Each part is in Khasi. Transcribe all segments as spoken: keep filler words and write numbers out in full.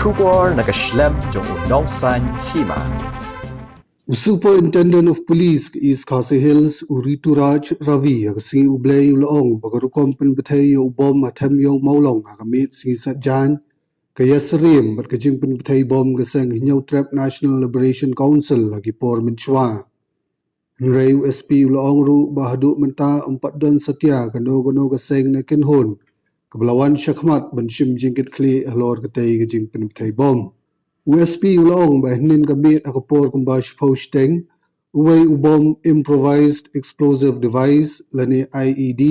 Khubor na ka shlem jong u Nongsaiñ Hima. U Superintendent of Police ka East Khasi Hills, u Rituraj Ravi, ha ka sngi U Blei u la ong ba ka rukom pynbthei ïa u bom ha Them Ïew Mawlong ha ka miet sngi Saitjaiñ ka ïasyriem bad ka jingpynbthei bom ka seng Hynñiewtrep National Liberation Council ha ki por mynshuwa. Hynrei u S P u la ong ruh ba haduh mynta ym pat don satia kano kano ka seng ne kynhun kaba la wan shakhmat ban shim jingkitkhlieh halor katei ka jingpynbthei bom. U S P u la ong ba hynnin ka miet ha ka por kumba shiphew shiteng, uwei u bom, improvised explosive device lane I E D,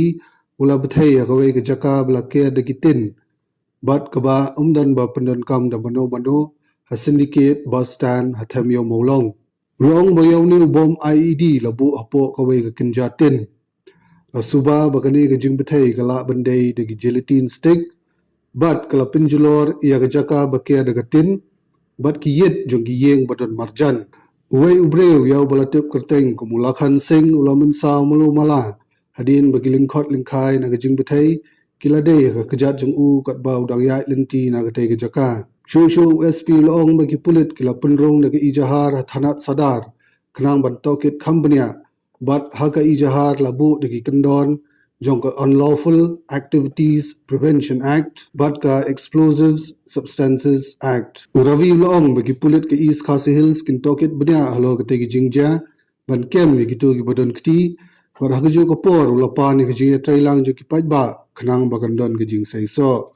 u la bthei ha kawei ka jaka ba la ker da ki tin, bad kaba ym don ba pyndonkam da mano mano, ha Syndicate bus stand ha Them Ïew Mawlong. U la ong ba ïa une u bom I E D la buh hapoh kawei ka kynja tin. La suba ba kane ka jingbthei ka lah ban dei da ki gelatin stick, bad ka la pynjulor ïa ka jaka ba ker da ka tin bad ki ïit jong ki ïing ba don marjan. Uwei u briew ïa uba la tip kyrteng kum u Lakhan Singh u la mynsaw malu mala hadien ba ki lyngkhot lyngkhai na ka jingbthei ki la dei ha ka kjat jong u katba u dang ïaid lynti na katei ka jaka. Shuh shuh u S P u la ong ba ki pulit ki la pynrung da ka ejahar ha thanat Sadar khnang ban tohkit kham bniah, bad ha ka ejahar la buh da ki kyndon jong ka Unlawful Activities Prevention Act bad ka Explosives Substances Act. U Ravi u la ong ba ki pulit ka East Khasi Hills kin tohkit bniah halor katei ka jingjia ban kem ïa kito kiba don kti, bad ha kajuh ka por u la pan ïa ka jingïatreilang jong ki paidbah khnang ba kan don ka jingseisoh.